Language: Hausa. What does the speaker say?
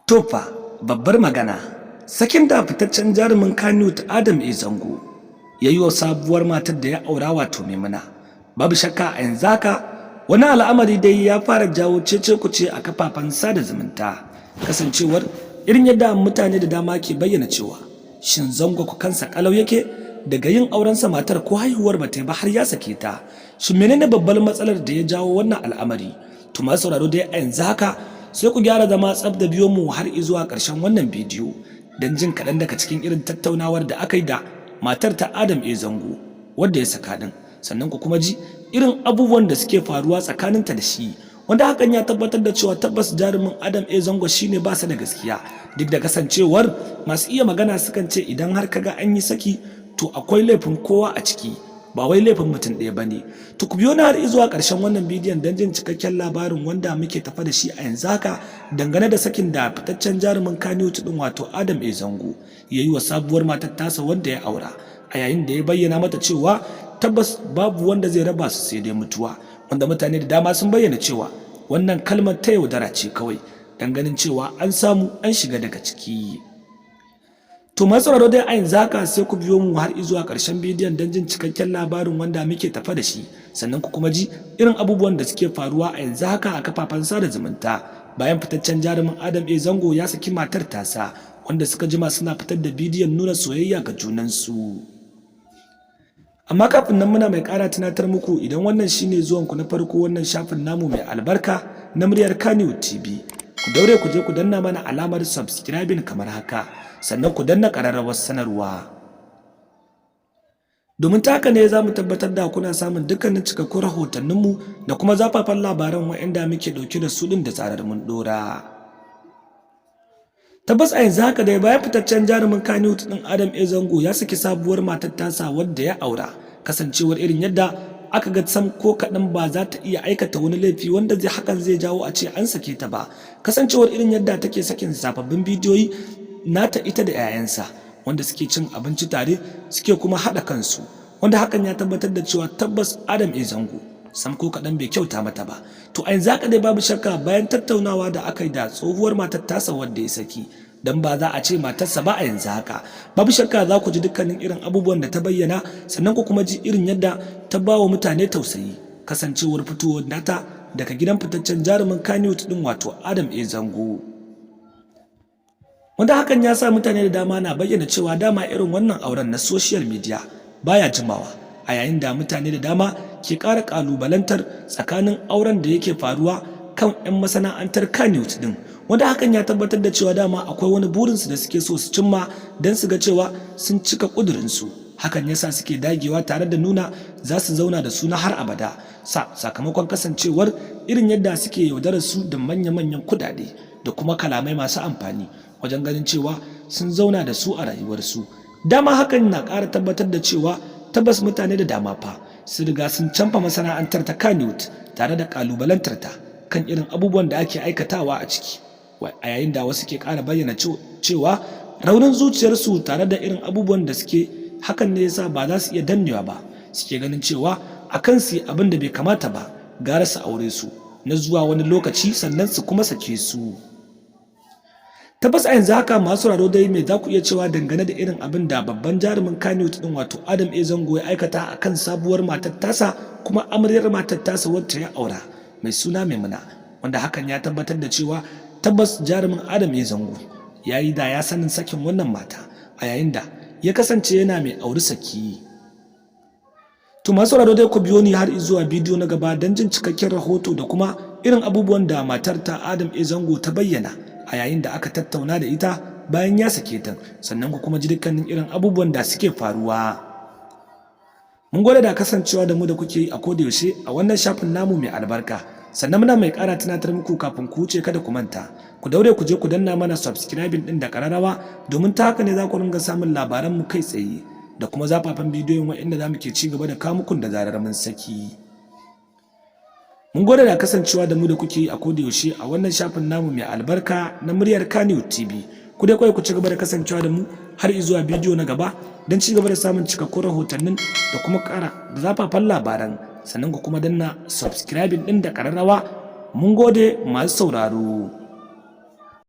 To fa, babbar magana, sakin da fitaccen jarumin Kannywood Adam A. Zango ya yi wa sabuwar matar da ya aura, wato Maimuna. Babu shakka a yanzu haka wani al'amari dai ya fara jawo cece-kuce a kafafen sada zumunta. Kasancewar irin yadda mutane da dama ke bayyana cewa, shin Zango ku kansa kalau yake? Daga yin aurensa matar ko haihuwar ba ta yi ba har ya sake ta. Shin menene babbar matsalar da ya jawo wannan al'amari? To, masu sauraro dai, a yanzu haka sai ku gyara zama tsaf da biyo mu har zuwa ƙarshen wannan bidiyo don jin kaɗan daga cikin irin tattaunawar da aka yi da matar ta Adam A. Zango wadda ya saka ɗin, sannan ku kuma ji irin abubuwan da suke faruwa tsakaninta da shi, wanda hakan ya tabbatar da cewa tabbas jarumin Adam A. Zango shine ba sa da gaskiya, duk da kasancewar masu iya magana sukan ce idan har kaga an yi saki, to akwai laifin kowa a ciki, ba wai laifin mutum ɗaya ba ne. To, ku biyo na har zuwa ƙarshen wannan bidiyon don jin cikakken labarin wanda muke tafa da shi a yanzu haka dangane da sakin da fitaccen jarumin Kannywood ɗin, wato Adam A. Zango, ya yi wa sabuwar matar tasa wanda ya aura, a yayin da ya bayyana mata cewa tabbas babu wanda zai raba su sai dai mutuwa, wanda mutane da dama sun bayyana cewa wannan kalmar ta yaudara ce kawai don ganin cewa an samu an shiga daga ciki. To, masu sauraro dai, a yanzu haka sai ku biyo mu har zuwa ƙarshen bidiyon don jin cikakken labarin wanda muke tafa da shi, sannan ku kuma ji irin abubuwan da suke faruwa a yanzu haka a kafafen sada zumunta bayan fitaccen jarumin Adam A. Zango ya saki matar tasa wanda suka jima suna fitar da bidiyon nuna soyayya ga junansu. Amma kafin nan, muna mai ƙara tunatar muku, idan wannan shine zuwanku na farko wannan shafin namu mai albarka na muryar Kannywood TV, ku daure ku je ku danna mana alamar subscribing kamar haka, sannan ku danna ƙararrawar sanarwa, domin ta haka ne za mu tabbatar da kuna samun dukkanin cikakkun rahotanninmu da kuma zafafan labaran waɗanda muke ɗauke da su ɗin da zarar mun ɗora. Tabbas a yanzu haka dai, bayan fitaccen jarumin Kannywood ɗin Adam A. Zango ya saki sabuwar matar tasa wadda ya aura, kasancewar irin yadda aka ga sam ko kaɗan ba za ta iya aikata wani laifi wanda zai hakan zai jawo a ce an sake ta ba, kasancewar irin yadda take sakin sababbin bidiyoyi nata ita da 'ya'yansa wanda suke cin abinci tare, suke kuma haɗa kansu, wanda hakan ya tabbatar da cewa tabbas Adam A. Zango sam ko kaɗan bai kyauta mata ba. To, a yanzu haka dai, babu shakka bayan tattaunawa da aka yi da tsohuwar matar tasa wadda ya saki, dan ba za a ce matarsa ba a yanzu haka, babu shakka za ku ji dukkanin irin abubuwan da ta bayyana, sannan ku kuma ji irin yadda ta ba wa mutane tausayi kasancewar fitowar nata daga gidan fitaccen jarumin Kannywood din, wato Adam A. Zango, wanda hakan ya sa mutane da dama na bayyana cewa dama irin wannan auren na social media baya jimawa, a yayin da mutane da dama ke ƙara ƙalubalantar tsakanin auren da yake faruwa kan 'yan masana'antar Kannywood din, wanda hakan ya tabbatar da cewa dama akwai wani burinsu da suke so su cimma don su ga cewa sun cika ƙudurinsu. Hakan yasa suke dagewa tare da nuna za su zauna da su na har abada, sakamakon kasancewar irin yadda suke yaudarar su da manya-manyan kudade da kuma kalamai masu amfani wajen ganin cewa sun zauna da su a rayuwarsu. Dama hakan na ƙara tabbatar da cewa tabbas mutane da dama fa su riga sun canfa masana'antar ta Kannywood tare da ƙalubalantar ta kan irin abubuwan da ake aikatawa a ciki, a yayin da wasu ke ƙara bayyana cewa raunin zuciyarsu tare da irin abubuwan da suke hakan ne yasa ba za su iya dannewa ba, suke ganin cewa a kan su abin da bai kamata ba, gara su aure su na zuwa wani lokaci sannan su kuma sake su. Tabbas a yanzu haka, masu sauraro dai, me za ku iya cewa dangane da irin abin da babban jarumin Kannywood din, wato Adam A. Zango, ya aikata a kan sabuwar matar tasa, kuma amaryar matar tasa wacce ya aura mai suna Maimuna, wanda hakan ya tabbatar da cewa tabbas jarumin Adam A. Zango ya yi da ya sanin sakin wannan mata a yayin da ya kasance yana mai auri saki? To, masu sauraro dai, ku biyo ni har zuwa bidiyo na gaba don jin cikakken rahoto da kuma irin abubuwan da matar ta Adam A. Zango ta bayyana a yayin da aka tattauna da ita bayan ya sake ta, sannan ku kuma ji dukkanin irin abubuwan da suke faruwa. Mun gode da kasancewa da mu da kuke yi a koda yaushe a wannan shafin namu mai albarka. Sannan muna mai ƙara tunatar muku, kafin ku wuce, kada ku manta ku daure ku je ku danna mana subscribing din da ƙararrawa, domin ta haka ne za ku ringa samun labaran mu kai tsaye da kuma zafafan bidiyoyin waɗanda za mu ke ci gaba da kawo muku da zarar mun saki. Mun gode da kasancewa da mu da kuke yi a koda yaushe a wannan shafin namu mai albarka na muryar Kannywood TV. Ku dai kawai ku ci gaba da kasancewa da mu har zuwa bidiyo na gaba don ci gaba da samun cikakkun rahotannin da kuma ƙara da zafafan labaran, sannan ku kuma danna subscribing ɗin da ƙararrawa. Mun gode, masu sauraro.